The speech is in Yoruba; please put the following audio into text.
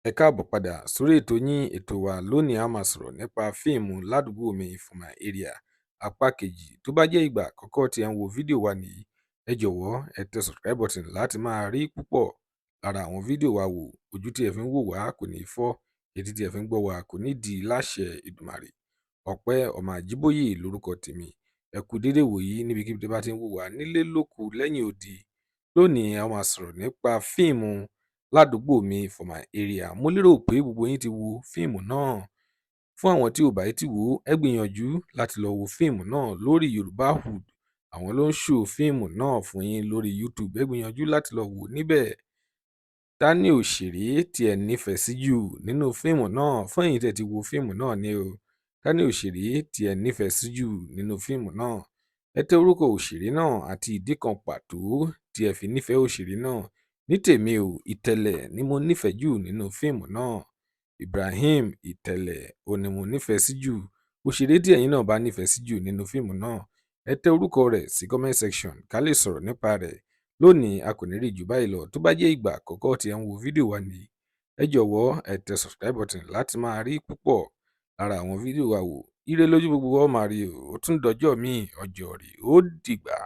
Ẹ káàbọ̀ padà sórí ètò yín, ètò wa. Lónìí, a máa sọ̀rọ̀ nípa fíìmù Ládùúgbò Mi For My Area apá kejì. Tó bá jẹ́ ìgbà àkọ́kọ́ tí ẹ ń wo fídíò wa nìyí, ẹ jọ̀wọ́ ẹ tẹ subscribe button láti máa rí púpọ̀ lára àwọn fídíò wa wò. Ojú tí ẹ fi ń wò wá kò ní fọ́, etí tí ẹ fi ń gbọ́ wa kò ní di láṣẹ Èdùmàrè. Ọpẹ́ ọmọ Àjíbóyè lórúkọ tèmi. Ẹ kú dédé wòyí níbikíbi tí ẹ bá ti ń wò wá nílé, lóko, lẹ́yìn odi. Lónìí, a máa sọ̀rọ̀ nípa fíìmù Ládùúgbò Mi For My Area. Mo lérò pé gbogbo yín ti wo fíìmù náà. Fún àwọn tí ò bá tí wò ó, ẹ gbìyànjú láti lọ wo fíìmù náà lórí Yorùbáhood. Àwọn ló ń show fíìmù náà fún yín lórí YouTube. Ẹ gbìyànjú láti lọ wò ó níbẹ̀. Ta ni òṣèré tí ẹ nífẹ̀ẹ́ sí jù nínú fíìmù náà? Fún ẹ̀yin tí ẹ ti wo fíìmù náà ni o. Ta ni òṣèré tí ẹ nífẹ̀ẹ́ sí jù nínú fíìmù náà? Ẹ tẹ orúkọ òṣèré náà àti ìdí kan pàtó tí ẹ fi nífẹ̀ẹ́ òṣèré náà. Ní tèmi o, Ìtẹ̀lẹ̀ ni mo nífẹ̀ẹ́ jù nínú fíìmù náà. Ibrahim Ìtẹ̀lẹ̀ òun ni mo nífẹ̀ẹ́ sí jù. Òṣèré tí ẹ̀yin náà bá nífẹ̀ẹ́ sí jù nínú fíìmù náà, ẹ tẹ orúkọ rẹ̀ sí comment section ká lè sọ̀rọ̀ nípa rẹ̀. Lónìí, a kò ní rí jù báyìí lọ. Tó bá jẹ́ ìgbà àkọ́kọ́ tí ẹ ń wo fídíò wa nìyí, ẹ jọ̀wọ́ ẹ tẹ subscribe button láti máa rí púpọ̀ lára àwọn fídíò wa wò. Ire lójú gbogbo wa ó máa rí o. Ó tún dọjọ́ míì, ọjọ́ rí, ó dìgbà.